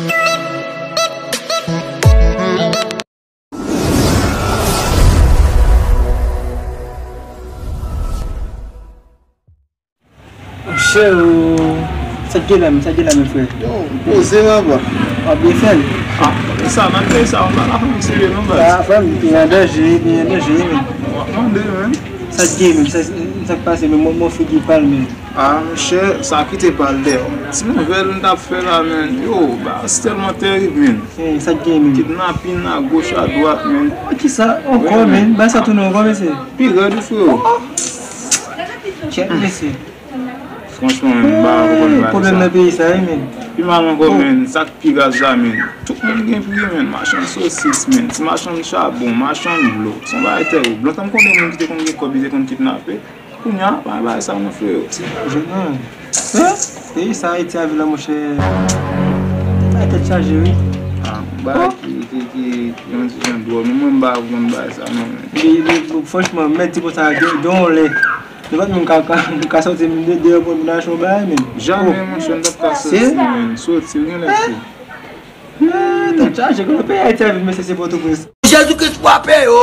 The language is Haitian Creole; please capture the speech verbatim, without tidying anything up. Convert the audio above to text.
Monchè, o, sa k gen la menm, sa k gen la menm, frè? Yo, poze, papa. W ap byen fè l? Ah, e sa, nan peyi sa, ou nan lafanmi serye, non, baz? Ah, frè m, peyi an danje, peyi an danje, wi, menm. W ap mande, menm. Sa k gen, menm? Sa, sa k pase, menm? Mwen, mwen figi pa l, menm. Ah, monchè, sa kite pa l dèyè. Ti nouvèl m t ap fè la, menm. Yo, bagay tèlman terib, menm. Eh, sa k gen, menm? Kidnapin a goch, a dwat, menm. Kisa ankò, menm? Bagay sa tounen ankò, mesye? Pi rèd, wi, frero. Kèt, mesye. Franchman, menm, m pa konprann bagay sa. Pwoblèm nan peyi sa, wi, menm. Pi mal ankò, menm, sa k pi raz la, menm. Tout moun gen pri, menm. Machann sosis, menm. Ti machann chabon, machann dlo. Se yon bagay terib. Lontan m konnen moun ki te konn gen kòb, li te konn kidnape. Kounye a, pa bagay sa non, frero. Ti jèn nan. Hein? Peyi sa, Ayiti, avil la, monchè. Bagay tèt chaje, wi. Ah, bagay ki, ki, ki, ki yon ti jan dwòl. Mwen, mwen, m pa konprann bagay sa non, men. Li, li, franchman, mèt di konsa, gen, gen yon lè, nenpòt moun ka, ka, ka sòti de, deyò pou vin achte yon bagay, men. Jamè, monchè, m t ap ka sòti, men. Sòti, gen lè fou. Eh, tèt chaje, konnen peyi Ayiti, avil, mesye, se Pòtoprens. Jezi Kris frape yo.